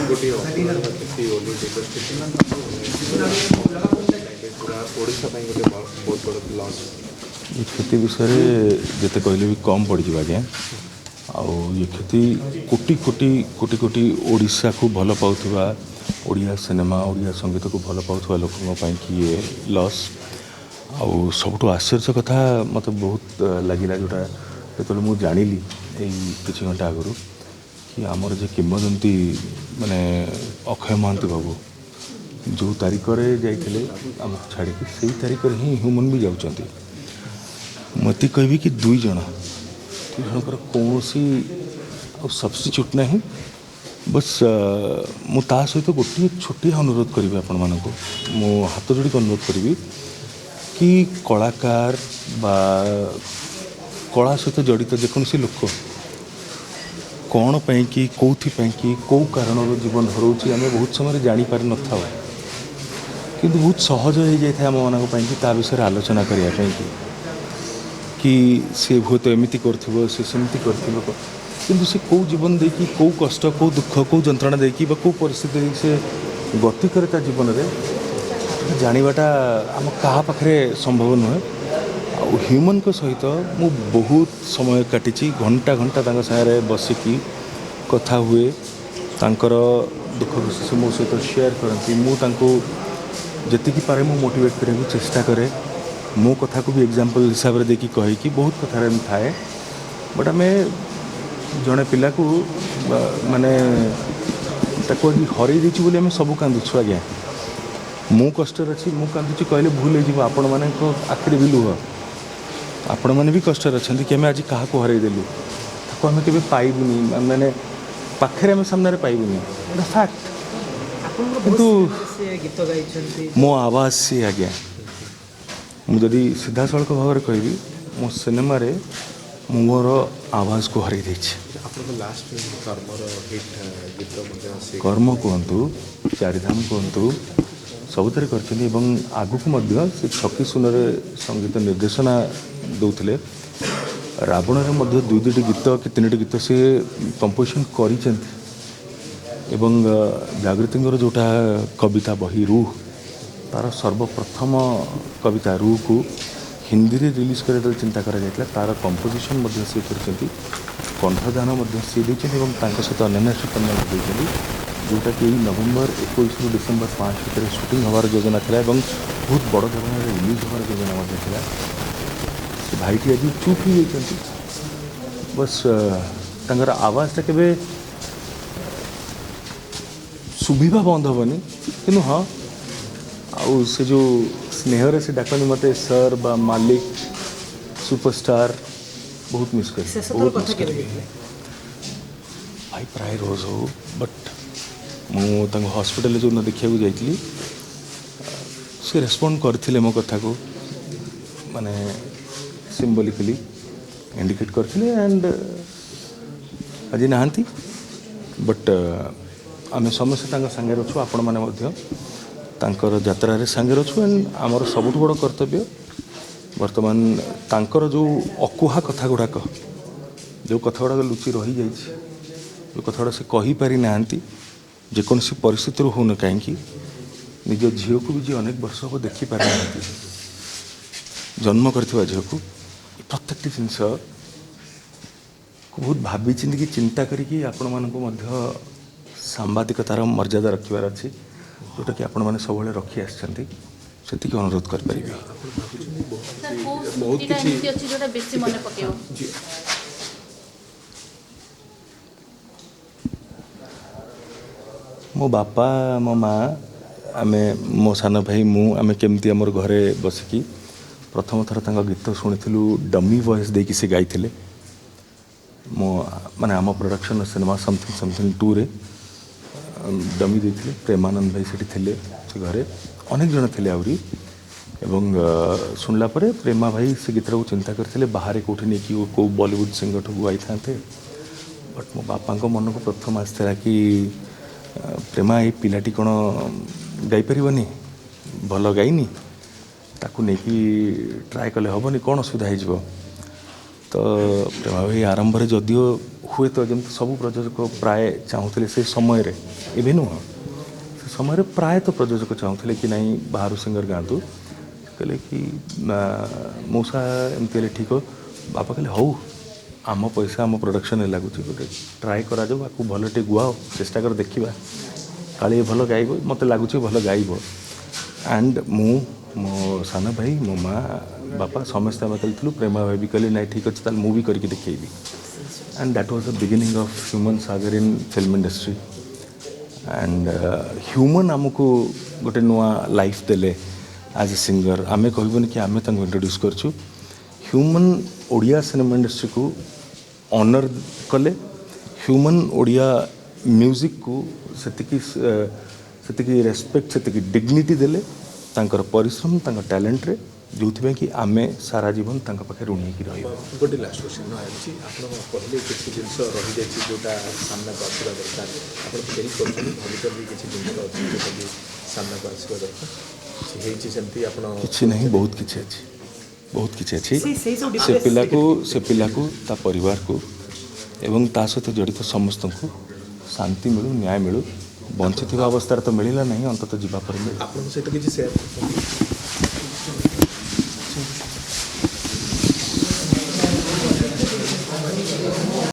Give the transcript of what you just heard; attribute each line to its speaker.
Speaker 1: ଗୋଟିଏ ଅପୂରଣୀୟ କ୍ଷତି ଓଲିଉଡ଼ ଇଣ୍ଡଷ୍ଟ୍ରି ପୁରା ଓଡ଼ିଶା ପାଇଁ ଗୋଟେ ବହୁତ ବଡ଼ ଲସ୍।
Speaker 2: ଏ କ୍ଷତି ବିଷୟରେ ଯେତେ କହିଲେ ବି କମ୍ ପଡ଼ିଯିବ ଆଜ୍ଞା। ଆଉ ଏ କ୍ଷତି କୋଟି କୋଟି କୋଟି କୋଟି ଓଡ଼ିଶାକୁ ଭଲ ପାଉଥିବା, ଓଡ଼ିଆ ସିନେମା, ଓଡ଼ିଆ ସଙ୍ଗୀତକୁ ଭଲ ପାଉଥିବା ଲୋକଙ୍କ ପାଇଁ କି ଇଏ ଲସ୍। ଆଉ ସବୁଠୁ ଆଶ୍ଚର୍ଯ୍ୟ କଥା ମୋତେ ବହୁତ ଲାଗିଲା, ଯେଉଁଟା ଯେତେବେଳେ ମୁଁ ଜାଣିଲି ଏଇ କିଛି ଘଣ୍ଟା ଆଗରୁ କି ଆମର ଯେ କିମ୍ବଦନ୍ତୀ ମାନେ ଅକ୍ଷୟ ମହାନ୍ତି ବାବୁ ଯେଉଁ ତାରିଖରେ ଯାଇଥିଲେ ଆମକୁ ଛାଡ଼ିକି, ସେଇ ତାରିଖରେ ହିଁ ହ୍ୟୁମାନ୍ ବି ଯାଉଛନ୍ତି। ମୁଁ ଏତିକି କହିବି କି ଦୁଇ ଜଣଙ୍କର କୌଣସି ଆଉ ସବଷ୍ଟିଚ୍ୟୁଟ୍ ନାହିଁ। ବସ୍, ମୁଁ ତା ସହିତ ଗୋଟିଏ ଛୋଟିଆ ଅନୁରୋଧ କରିବି ଆପଣମାନଙ୍କୁ। ମୁଁ ହାତ ଯୋଡ଼ିକି ଅନୁରୋଧ କରିବି କି କଳାକାର ବା କଳା ସହିତ ଜଡ଼ିତ ଯେକୌଣସି ଲୋକ କ'ଣ ପାଇଁ କି, କେଉଁଥିପାଇଁ କି, କେଉଁ କାରଣରୁ ଜୀବନ ହରଉଛି, ଆମେ ବହୁତ ସମୟରେ ଜାଣିପାରିନଥାଉ। କିନ୍ତୁ ବହୁତ ସହଜ ହେଇଯାଇଥାଏ ଆମମାନଙ୍କ ପାଇଁ କି ତା ବିଷୟରେ ଆଲୋଚନା କରିବା ପାଇଁ କି ସେ ହୁଏତ ଏମିତି କରିଥିବ, ସେ ସେମିତି କରିଥିବ, କିନ୍ତୁ ସେ କେଉଁ ଜୀବନ ଦେଇକି, କେଉଁ କଷ୍ଟ, କେଉଁ ଦୁଃଖ, କେଉଁ ଯନ୍ତ୍ରଣା ଦେଇକି ବା କେଉଁ ପରିସ୍ଥିତି ଦେଇକି ସେ ଗତି କରେ ତା ଜୀବନରେ, ସେଟା ଜାଣିବାଟା ଆମ କାହା ପାଖରେ ସମ୍ଭବ ନୁହେଁ। ଆଉ ହ୍ୟୁମାନ୍ଙ୍କ ସହିତ ମୁଁ ବହୁତ ସମୟ କାଟିଛି। ଘଣ୍ଟା ଘଣ୍ଟା ତାଙ୍କ ସାଙ୍ଗରେ ବସିକି କଥା ହୁଏ। ତାଙ୍କର ଦୁଃଖ ଖୁସି ସେ ମୋ ସହିତ ସେୟାର କରନ୍ତି। ମୁଁ ତାଙ୍କୁ ଯେତିକି ପାରେ ମୁଁ ମୋଟିଭେଟ୍ କରିବାକୁ ଚେଷ୍ଟା କରେ। ମୋ କଥାକୁ ବି ଏକ୍ଜାମ୍ପଲ୍ ହିସାବରେ ଦେଇକି କହିକି ବହୁତ କଥାରେ ଏମିତି ଥାଏ। ବଟ୍ ଆମେ ଜଣେ ପିଲାକୁ ମାନେ ତାକୁ ଆଜି ହରେଇ ଦେଇଛୁ ବୋଲି ଆମେ ସବୁ କାନ୍ଦୁଛୁ ଆଜ୍ଞା। ମୁଁ କଷ୍ଟରେ ଅଛି, ମୁଁ କାନ୍ଦୁଛି କହିଲେ ଭୁଲ ହେଇଯିବ। ଆପଣମାନଙ୍କ ଆଖିରେ ବି ଲୁହ, ଆପଣମାନେ ବି କଷ୍ଟରେ ଅଛନ୍ତି କି ଆମେ ଆଜି କାହାକୁ ହରେଇ ଦେଲୁ, ତାକୁ ଆମେ କେବେ ପାଇବୁନି, ମାନେ ପାଖରେ ଆମେ ସାମ୍ନାରେ ପାଇବୁନି, ଏଇଟା ଫ୍ୟାକ୍ଟ।
Speaker 3: ଆପଣଙ୍କର ବହୁତ
Speaker 2: କିନ୍ତୁ
Speaker 3: ସିନେମାରେ ସେ ଗୀତ ଗାଇଛନ୍ତି।
Speaker 2: ମୋ ଆବାଜ ସିଏ ଆଜ୍ଞା। ମୁଁ ଯଦି ସିଧାସଳଖ ଭାବରେ କହିବି, ମୋ ସିନେମାରେ ମୁଁ ମୋର ଆବାଜକୁ ହରେଇ ଦେଇଛି।
Speaker 1: ଆପଣଙ୍କ ଲାଷ୍ଟ ଫିଲ୍ମ କର୍ମର ହିଟ୍ ଗୀତ ମଧ୍ୟ ସେ
Speaker 2: କର୍ମ କୁହନ୍ତୁ, ଚାରିଧାମ କୁହନ୍ତୁ, ସବୁଥିରେ କରିଛନ୍ତି। ଏବଂ ଆଗକୁ ମଧ୍ୟ ସେ ଛକି ଶୂନରେ ସଙ୍ଗୀତ ନିର୍ଦ୍ଦେଶନା ଦେଉଥିଲେ। ରାବଣରେ ମଧ୍ୟ ଦୁଇ ଦୁଇଟି ଗୀତ କି ତିନୋଟି ଗୀତ ସେ କମ୍ପୋଜିସନ୍ କରିଛନ୍ତି। ଏବଂ ଜାଗୃତିଙ୍କର ଯେଉଁଟା କବିତା ବହି ରୁହ, ତାର ସର୍ବପ୍ରଥମ କବିତା ରୁହକୁ ହିନ୍ଦୀରେ ରିଲିଜ୍ କରିବା ଯେତେବେଳେ ଚିନ୍ତା କରାଯାଇଥିଲା, ତାର କମ୍ପୋଜିସନ୍ ମଧ୍ୟ ସିଏ କରିଛନ୍ତି, କଣ୍ଠଦାନ ମଧ୍ୟ ସିଏ ଦେଇଛନ୍ତି ଏବଂ ତାଙ୍କ ସହିତ ଅନନ୍ୟା ଶ୍ରୀତମ ମଧ୍ୟ ଦେଇଛନ୍ତି, ଯେଉଁଟାକି ଏଇ ନଭେମ୍ବର 21ରୁ ଡିସେମ୍ବର 5 ଭିତରେ ସୁଟିଂ ହେବାର ଯୋଜନା ଥିଲା ଏବଂ ବହୁତ ବଡ଼ ଧରଣରେ ରିଲିଜ୍ ହେବାର ଯୋଜନା ମଧ୍ୟ ଥିଲା। ସେ ଭାଇଟି ଆଜି ଚୁପ୍ ହେଇଯାଇଛନ୍ତି। ବସ୍, ତାଙ୍କର ଆବାଜଟା କେବେ ଶୁଭିବା ବନ୍ଦ ହେବନି। କିନ୍ତୁ ହଁ, ଆଉ ସେ ଯେଉଁ ସ୍ନେହରେ ସେ ଡାକନ୍ତି ମୋତେ ସାର୍ ବା ମାଲିକ, ସୁପରଷ୍ଟାର, ବହୁତ ମିସ୍ କରିବି।
Speaker 3: ଶେଷ ଥର
Speaker 2: ବହୁତ
Speaker 3: କଥା
Speaker 2: ମିସ୍
Speaker 3: କେବେ
Speaker 2: କରିବି।
Speaker 3: ହେଇଥିଲେ?
Speaker 2: ଭାଇ, ପ୍ରାୟ ରୋଜ ହଉ। ବଟ୍ ମୁଁ ତାଙ୍କୁ ହସ୍ପିଟାଲରେ ଯେଉଁଦିନ ଦେଖିବାକୁ ଯାଇଥିଲି, ସେ ରେସ୍ପଣ୍ଡ କରିଥିଲେ ମୋ କଥାକୁ, ମାନେ ସିମ୍ବଲିକାଲି ଇଣ୍ଡିକେଟ୍ କରିଥିଲେ। ଆଣ୍ଡ ଆଜି ନାହାନ୍ତି, ବଟ୍ ଆମେ ସମସ୍ତେ ତାଙ୍କ ସାଙ୍ଗରେ ଅଛୁ। ଆପଣମାନେ ମଧ୍ୟ ତାଙ୍କର ଯାତ୍ରାରେ ସାଙ୍ଗରେ ଅଛୁ। ଆଣ୍ଡ ଆମର ସବୁଠୁ ବଡ଼ କର୍ତ୍ତବ୍ୟ ବର୍ତ୍ତମାନ ତାଙ୍କର ଯେଉଁ ଅକୁହା କଥା ଗୁଡ଼ାକ, ଯେଉଁ କଥା ଗୁଡ଼ାକ ଲୁଚି ରହିଯାଇଛି, ଯେଉଁ କଥା ଗୁଡ଼ା ସେ କହିପାରି ନାହାନ୍ତି, ଯେକୌଣସି ପରିସ୍ଥିତିରୁ ହେଉନା କାହିଁକି, ନିଜ ଝିଅକୁ ବି ଯିଏ ଅନେକ ବର୍ଷ ହେବ ଦେଖିପାରିନାହାନ୍ତି, ଜନ୍ମ କରିଥିବା ଝିଅକୁ, ଏ ପ୍ରତ୍ୟେକଟି ଜିନିଷ ବହୁତ ଭାବି ଚିନ୍ତିକି ଚିନ୍ତା କରିକି ଆପଣମାନଙ୍କୁ ମଧ୍ୟ ସାମ୍ବାଦିକତାର ମର୍ଯ୍ୟାଦା ରଖିବାର ଅଛି, ଯେଉଁଟାକି ଆପଣମାନେ ସବୁବେଳେ ରଖି ଆସିଛନ୍ତି। ସେତିକି ଅନୁରୋଧ କରିପାରିବି।
Speaker 1: ଆପଣ ଭାବୁଛନ୍ତି ବହୁତ
Speaker 4: ସାର୍, କୋଉ
Speaker 1: କିଛି ବହୁତ
Speaker 4: ସ୍ମୃତିଟା
Speaker 1: କିଛି
Speaker 4: ଏମିତି ଅଛି ଯୋଉଟା ବେଶୀ ମନେ ପକେଇବ?
Speaker 1: ଜି।
Speaker 2: ମୋ ବାପା, ମୋ ମା, ଆମେ, ମୋ ସାନ ଭାଇ, ମୁଁ, ଆମେ କେମିତି ଆମର ଘରେ ବସିକି ପ୍ରଥମ ଥର ତାଙ୍କ ଗୀତ ଶୁଣିଥିଲୁ। ଡମି ଭଏସ୍ ଦେଇକି ସେ ଗାଇଥିଲେ। ମୋ ମାନେ ଆମ ପ୍ରଡକ୍ସନ୍ ସିନେମା ସମଥିଙ୍ଗ ସମଥିଙ୍ଗ ଟୁରେ ଡମି ଦେଇଥିଲେ। ପ୍ରେମାନନ୍ଦ ଭାଇ ସେଠି ଥିଲେ, ସେ ଘରେ ଅନେକ ଜଣ ଥିଲେ ଆହୁରି। ଏବଂ ଶୁଣିଲା ପରେ ପ୍ରେମା ଭାଇ ସେ ଗୀତଟାକୁ ଚିନ୍ତା କରିଥିଲେ ବାହାରେ କେଉଁଠି ନେଇକି କେଉଁ ବଲିଉଡ଼ ସିଙ୍ଗରଠୁ ଗାଇଥାନ୍ତେ। ବଟ୍ ମୋ ବାପାଙ୍କ ମନକୁ ପ୍ରଥମ ଆସିଥିଲା କି ପ୍ରେମା, ଏଇ ପିଲାଟି କ'ଣ ଗାଇପାରିବନି? ଭଲ ଗାଇନି? ତାକୁ ନେଇକି ଟ୍ରାଏ କଲେ ହେବନି? କ'ଣ ଅସୁବିଧା ହେଇଯିବ? ତ ତ ପ୍ରେମା ଭାଇ ଆରମ୍ଭରେ ଯଦିଓ ହୁଏତ ଯେମିତି ସବୁ ପ୍ରଯୋଜକ ପ୍ରାୟ ଚାହୁଁଥିଲେ ସେ ସମୟରେ, ଏବେ ନୁହଁ, ସେ ସମୟରେ ପ୍ରାୟତଃ ପ୍ରଯୋଜକ ଚାହୁଁଥିଲେ କି ନାଇଁ, ବାହାରୁ ସିଙ୍ଗର ଗାଆନ୍ତୁ। କହିଲେ କି ମଉସା, ଏମିତି ହେଲେ ଠିକ୍ ହବ? ବାପା କହିଲେ, ହଉ, ଆମ ପଇସା ଆମ ପ୍ରଡକ୍ସନରେ ଲାଗୁଛି, ଗୋଟେ ଟ୍ରାଏ କରାଯାଉ। ଆକୁ ଭଲ ଟିକେ ଗୁଆଅ, ଚେଷ୍ଟା କର, ଦେଖିବା, କାଳେ ଭଲ ଗାଇବ। ମୋତେ ଲାଗୁଛି ଭଲ ଗାଇବ। ଆଣ୍ଡ ମୁଁ, ମୋ ସାନ ଭାଇ, ମୋ ମା, ବାପା ସମସ୍ତେ ଆମେ ଯେତେବେଳେ ଥିଲୁ, ପ୍ରେମା ଭାଇ ବି କହିଲେ, ନାଇଁ, ଠିକ୍ ଅଛି, ତାହେଲେ ମୁଁ ବି କରିକି ଦେଖେଇବି। And that was the beginning of Human Sagar in film industry. And Human ଆମକୁ ଗୋଟେ ନୂଆ ଲାଇଫ୍ ଦେଲେ ଆଜ୍ ଏ ସିଙ୍ଗର। ଆମେ କହିବୁନି କି ଆମେ ତାଙ୍କୁ ଇଣ୍ଟ୍ରୋଡ୍ୟୁସ୍ କରିଛୁ। ହ୍ୟୁମାନ୍ ଓଡ଼ିଆ ସିନେମା ଇଣ୍ଡଷ୍ଟ୍ରିକୁ ଅନର୍ କଲେ। ହ୍ୟୁମାନ୍ ଓଡ଼ିଆ ମ୍ୟୁଜିକ୍କୁ ସେତିକି ସେତିକି ରେସ୍ପେକ୍ଟ, ସେତିକି ଡିଗ୍ନିଟି ଦେଲେ ତାଙ୍କର ପରିଶ୍ରମ, ତାଙ୍କ ଟ୍ୟାଲେଣ୍ଟରେ, ଯେଉଁଥିପାଇଁ କି ଆମେ ସାରା ଜୀବନ ତାଙ୍କ ପାଖରେ ଋଣୀ ହେଇକି ରହିବୁ।
Speaker 1: ଗୋଟେ ଲାଷ୍ଟ କ୍ୱେଶ୍ଚିନ୍ ଅଛି। ଆପଣ କହିଲେ କିଛି ଜିନିଷ ରହିଯାଇଛି ଯେଉଁଟା ସାମ୍ନାକୁ ଆସିବା ଦରକାର। ଆପଣ ଫିଲ୍ କରୁଛନ୍ତି ଭବିଷ୍ୟତ ବି କିଛି ଜିନିଷ ଅଛି ଯେଉଁଟାକି ସାମ୍ନାକୁ ଆସିବା ଦରକାର? କିଛି ହେଇଛି ସେମିତି ଆପଣ?
Speaker 2: କିଛି ନାହିଁ, ବହୁତ କିଛି ଅଛି, ବହୁତ କିଛି ଅଛି।
Speaker 3: ସେଇ ସବୁ
Speaker 2: ସେ ପିଲାକୁ, ସେ ପିଲାକୁ, ତା ପରିବାରକୁ ଏବଂ ତା ସହିତ ଜଡ଼ିତ ସମସ୍ତଙ୍କୁ ଶାନ୍ତି ମିଳୁ, ନ୍ୟାୟ ମିଳୁ। ବଞ୍ଚିଥିବା ଅବସ୍ଥାରେ ତ ମିଳିଲା ନାହିଁ, ଅନ୍ତତଃ ଯିବା ପରେ ମିଳୁ।
Speaker 1: ଆପଣଙ୍କ ସହିତ କିଛି ସେୟାର କରୁଛନ୍ତି?